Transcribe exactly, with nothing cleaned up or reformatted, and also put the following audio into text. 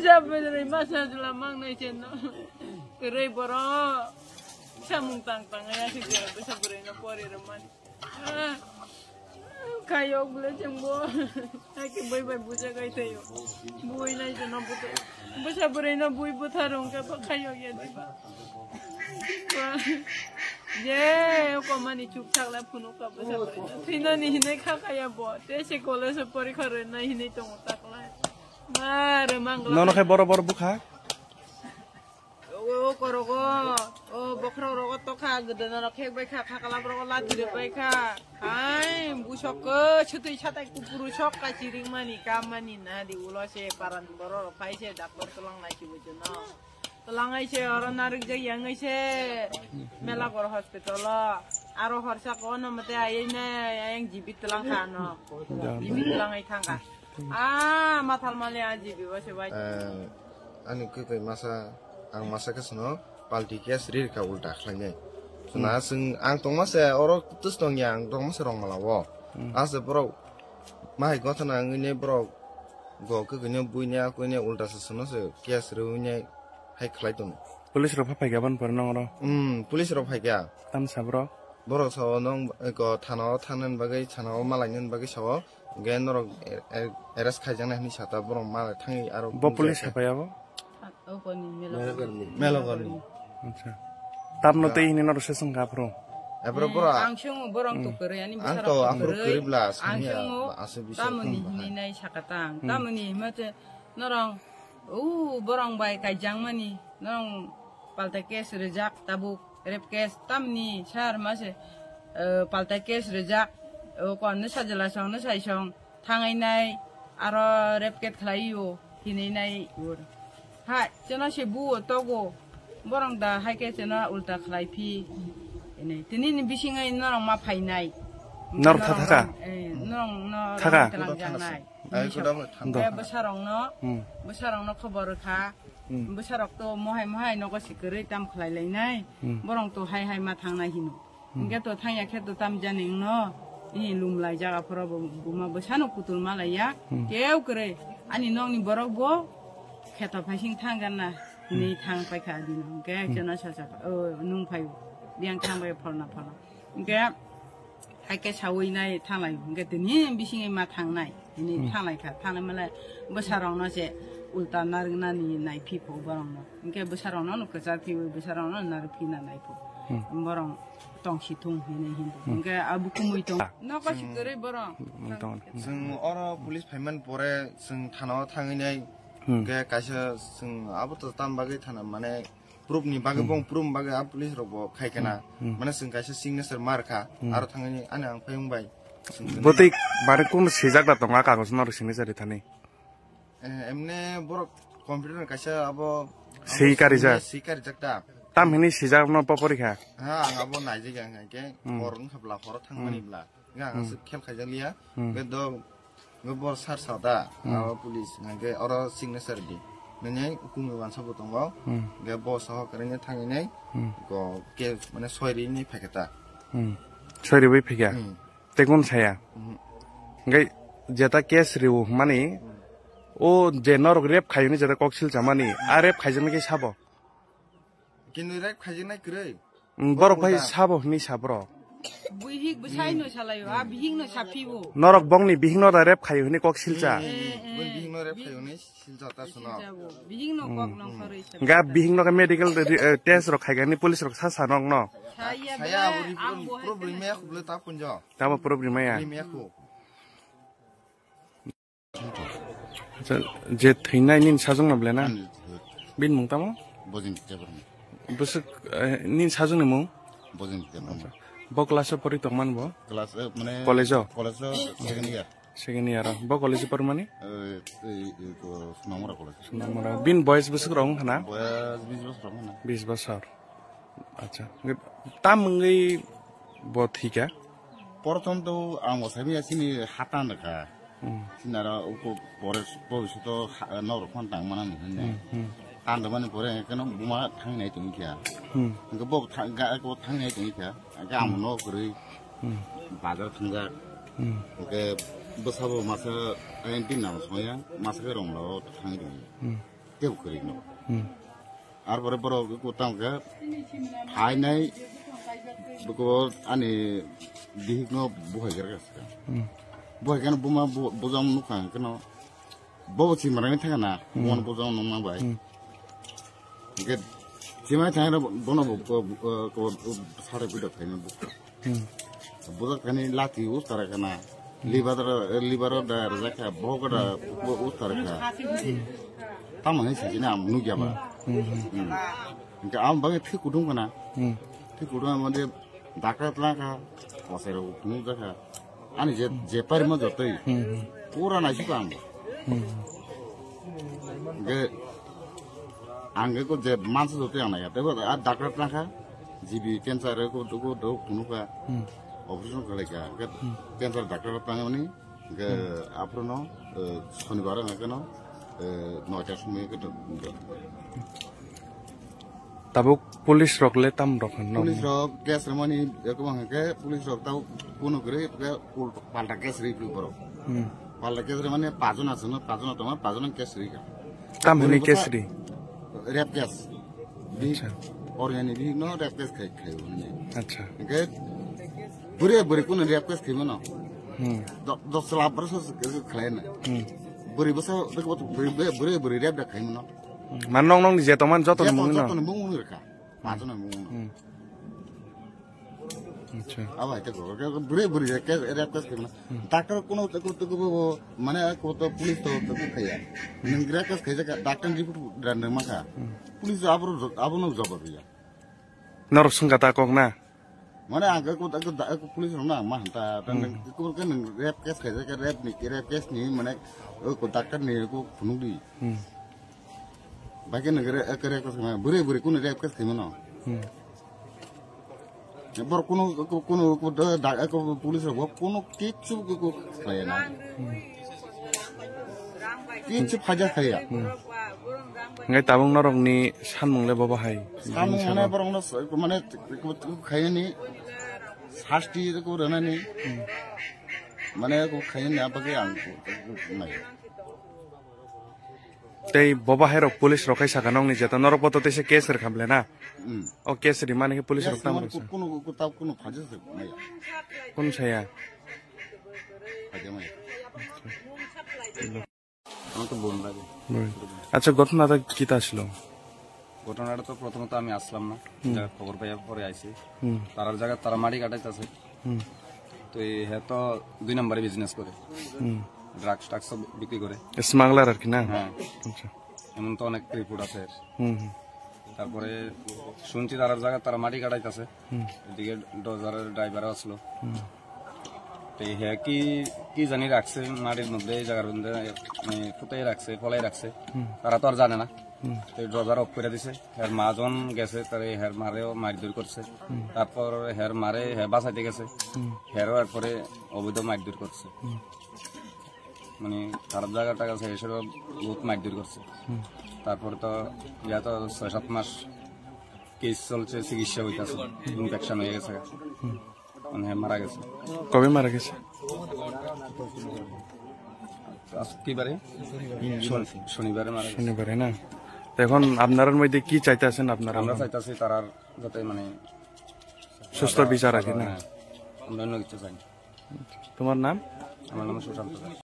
Bwsa bwrwi masa jwla mangnai se no. Kwrwi borok samung tang tang ya se bwsa bwrwi no pori rwmani. Ah, kayok bwle chwng bo. Hai khe bui bai buja gai thaio. Bui nai se no buto. Bwsa bwrwi no bui bwtha rwng khe bo kayok ya di. Je komani chuk thakla phunuk ka bwsa bwrwi no. Thinani hinai kha kaya bo. Te se college o porikha rwnai hinai tongo taklai. Ma re mangla. Nono khai boro boro bwkha. O korogo, o bokhorok rogo tokha, gede norok khek bai kha, khakalap rogo lati rw bai kha. Hai, busok ko, sutui satai kupuru sok ka chiring mani, kam mani na di ulo se, paran borok rok phai se, doctor tolong lai chibo jono. Tolong ai se, oro narik jai yang ai se, Melagor hospital o. Aro horsa ko no mate ai na, yang jibit tolong kha no. Jibit tolong ai thang kha. Ah, mathal mali a jibi ba se bai. Eh, ani kwtwi masa, ang masa khe sano palti case ri rikha ulta khlainai. Suna Hmm. Sing ang tongma se oro tus tong ya, ang tongma se rong mala o. Hmm. Ase borok mahai gotha na wngwi ne borok go kwkwi ne bui ne akwi ne ulta se sano se case riwi ne hai khlai tongo. Police rok pha phai gaban por nong oro. Hmm, police rok phai kya. Tam sa borok. Borok sao nong ko thana o thangna bagwi, thana o malaina bagwi sao. Ge norok er-, er-, arrest khaijaknai hinwi sata borok ma thangwi aro Bo police khe. Hapai abo? Melogorni. Melogorni. Acha. Tamno tei hini norok se sengkha aphuru. Aphuru bora. Ang sung borok to kwrwi ani. Ang bwsarok to aphuru kwrwi. Kwrwi bla. Ang sung aswk bisa tamoni khum hinwi bahai. Nai sakatang. Hmm. Tamoni himate norong u borong bai kaijang mani norong palta case rejak tabuk. Rape case tamni sar ma se, eh, palta case rejak, o kon no sajla song no sai song thangai nai aro rape case khlai o hinwi nai ur. Ha, cheno se bu o togo borong da hai khe cheno ulta khlai phi. Ini tini ni bising ai norong ma phai nai. Nor tha thaka? Eh, norong no thaka? Rong telang jang nai. Ai, kuda mo thang. Be bwsarok no, hmm, bwsarok no khobor kha. Hmm. Bwsarok to mohai mohai nogo si kwrwi tam khlai lainai. Hmm. Borong to hai hai ma thangnai hino. Hmm. Hingke to thangya khe to tam jani wngno. Ini lum lai jaga phoro bo buma bwsano kutul ma laiya. Hmm. Keu kwrwi ani nokni borok bo kheto phaising thang ganna. Hmm. Ni thang paikha adino. Hingke, hmm, chwna sacha, o, nung phai. Biyang thang bai pholna pholna. Hingke, Hai khe sawi nai thanglai, hingke tini bisingni ma thangnai, tini, hmm, thanglai kha, thanglai male bwsarokno se ulta narwknani nai phi pho borokno, hingke bwsarokno no kwchar phiwi bwsarokno narwk phina nai pho, hmm, borok tong si thung hinwi hinwi, hmm, hingke abo kumui tong, nogo si kwrwi borok. Hmm, tong. Chwng oro police phaimani pore chwng thana o thangwi nai, hmm, hingke kaisa chwng abo to tam bagwi thana mane, proof ni bagwi, hmm, bong proof ni bagwi a police rok bo khai kana. Hmm, hmm. Mane chwng kaisa signature mar kha. Hmm. Aro thangni ani ang payung bai. Bwtwi bare kun swijak da tongo a kagoj no signature ri thani? Eh, emne borok computer kaisa abo sei karijak. Sei karijak ta. Tam hini swijak no popori kha. Ha, ang abo naijak ang ke, hmm, hor wngkha bla horo thangmani, hmm, bla. Nga, hmm, aswk khel khaijak liya. Hmm. Be do, be bor sar sa da, hmm, abo police, nga ge oro signature di. Nini ukumi wansa bo tongo, hmm, ge bo soho kwrwini thangini, hmm, go ke, mane, soi rini phaikha ta. Hmm. Soi riwi phaikha? Hmm. Tekun saya? Hmm. Ngai jeta case riu mani, hmm, o je norok rape khayuni jeta kok silcha mani, a rape khaijaknai ke sabo? Kintu rape khaijaknai kwrwi. Mm, borok bai sabo hwnwi sa borok. Buihik bwsai no salaio, a bihik no saphibo. Norok bongni bihik no da rape khayo hwnwi kok silcha. Eh, eh, eh. Bihik no rape khayo hwnwi silcha ta suno. Silcha bo. Bihik no kok no khoroi sa. Ga bihik no ga medical, eh, test rok khaigani police rok sa sa nok no. Saya abo problem ya khublo ta punjo. Tamo problem ya. Problem ya khu. Acha, je thwinai nini sajwkno belai na? Ani thwi. Bini mung tamo? Bojin Debbarma. Bwswk, eh, nini sajwkni mung? Bojin Debbarma. Acha. Bo class o pori tongmani bo? Class, eh, mane college o? College o second year. Second year o. Bo college o pormani? Eh, eh, eh, ko Sonamura College. Sonamura. Bini boyes bwswk rok wngkha na? Boyes bis bosor rok wngkha na. Bis bosor. Acha. Tam wngwi bo thwikha? Prothom to ang bo saimanya chini hatan rwkha. Hmm. Chini aro uko pore bhobishoto ha-, norok phano tang mani hinwi. Hmm, hmm. Tan rwmani pore hwnkhe no buma thangwi nai tongkha. Hmm. Hwnkhe bo tha-, ga-, bo thangwi nai tongkha. Hwnkhe ang, hmm, no kwrwi, hmm, bazar thangjak. Hmm. Hwnkhe bwsabo masa ayang tin nang songya, masa khe rong lao thangwi tongkha. Hmm. Kwrwi no. Hmm. Ar pore borok ko tang khe phainai, ko ani bihik no buhai gerga. Hmm. Buhai khe buma bu-, bujang nukha khe no. Bo bo chimrani thangna, hmm, mon bujang nungma bai. Hmm. Hingke chimai thangna bono bo, bo, bo, bo, sare bidok khaina bo. Hmm. Bujak thani lati ustara kana. Hmm. Liver, liver da rajak kha, bo da, hmm, bo ustara kha. Hmm. Tamo hai sijina am nugya ba. Hmm. Hmm. Hmm. Hingke am bangi thik kudung kana. Hmm. Thik kudung am de dakra tlang kha, kosero kudung jakha. Ani je, je parima jotoi. Hmm, hmm. Pura naisiko ang. Hmm. Ge, ang ge ko je mansa jotoi ang naiya. Tebo a doctor tangkha, G B cancer ko, ko, do kunuka. Hmm. Operation kalaika. Ge, hmm, cancer doctor tangmani. Ge, hmm, aprono, eh, shonibar ang keno, eh, noita somoi ke do. Tabuk police rok le tam rok hwn nok? Police rok case rwmani, eko bang hwnkhe police rok tau kuno kwrwi, hwnkhe ul-, palta case rwi phuru borok. Hmm. Palta case rwmani pajona swngo, pajona tongma, pajona case rwi kha. Tam hwnwi case rwi? Rape case. Bihik, acha, oriani bihik no rape case khai, khai hwnwi. Acha. Hwnkhe bwrwi bwrwi kuno rape case khai mano. Hmm. Do-, dos chwla borok se khlai na. Hmm. Bwrwi bwsa, bwrwi, bwrwi, bwrwi rape da khai mano. Man nong nong ni je tongman joto ni mung no? Joto ni mung rwkha. Paanch jona mung no. Hmm. Acha. Abo hai te go, go, go, bwrwi, bwrwi, ke, rape case khaimano. Hmm. Doctor kuno, kuno, kuno, mane, kuno police to, to khaiya. Nwng rape case khaijak, doctor ni report dan nwng makha. Hmm. Police abo, abo no jawab ya. Norok swngkha ta kok na? Mane ang ko, ko, ko, ko police rok na ma hanta, ta, hmm, nang ko, ko nang rape case khaijak, rape ni, rape case ni, mane, o ko doctor ni ko phunuk di. Hmm. Bai ke nang rape, rape case khaima, bwrwi, bwrwi kuno rape case khaimano. Hmm. Bor kuno, ko, kuno, ko, da, da, ko police rok kuno kichu ko, ko khlai na. Hmm. Kichu phaja khaiya. Hmm. Ngai tabung norok ni sanmung le bobo hai? Sanmung mane borok no s-, mane khayani sasti ko ranani. Hmm. Mane ko khayani apa ke ang ko, ko, ko nai. Tei bobo hai rok police rok khai saka nokni jeto norok poto teisa case rwkha ble na? Hmm. O case ri mani khe police rok tamo rwsa? Kuno, kuno, kuno phaja se nai. Kun saya? Phaja mai. আমার তো বোন লাগে। বোন। আচ্ছা, ঘটনাটা কিতা ছিল? ঘটনাটা তো প্রথমত আমি আসলাম না, হুম। যা খবর পাইয়া পরে আইছি। হুম। তারার জায়গা তারা মাটি কাটাইতেছে। হুম। তো এই হে তো দুই নম্বরে বিজনেস করে। হুম। ড্রাগস টাগস বিক্রি করে। স্মাগলার আর কি না? হ্যাঁ। আচ্ছা। এমন তো অনেক রিপোর্ট আছে এর। হুম, হুম। তারপরে শুনছি তারার জায়গা তারা মাটি কাটাইতেছে। হুম। এদিকে ডোজারের ড্রাইভারও আসলো। হুম। তো হে কি, কি জানি রাখছে মাটির মধ্যে, এই জায়গার মধ্যে, মানে, ফুটাই রাখছে, ফলাই রাখছে। হুম। তারা তো আর জানে না। হুম। তো ডোজার অফ করে দিছে। এর মা যখন গেছে, তারে হের মারেও মারধর করছে। হুম। তারপর হের মারে হে বাঁচাইতে গেছে। হুম। হেরও এরপরে অবৈধ মারধর করছে। হুম। মানে, খারাপ জায়গা টাকা আছে, এসব বহুত মারধর করছে। হুম। তারপরে তো ইয়া তো ছয় সাত মাস কেস চলছে, চিকিৎসা হইতাছে, ইনফেকশন হয়ে গেছে। হুম। মানে, মারা গেছে। কবে মারা গেছে? আজ কি বারে? শনি-, শনিবারে মারা গেছে। শনিবারে না? তো এখন আপনারার মধ্যে কি চাইতেছেন আপনারা? আমরা চাইতাছি তারার যাতে, মানে, সুস্থ বিচার আর কি না? হ্যাঁ, আমরা অন্য কিছু চাই না। তোমার নাম? আমার নাম সুশান্ত দাস।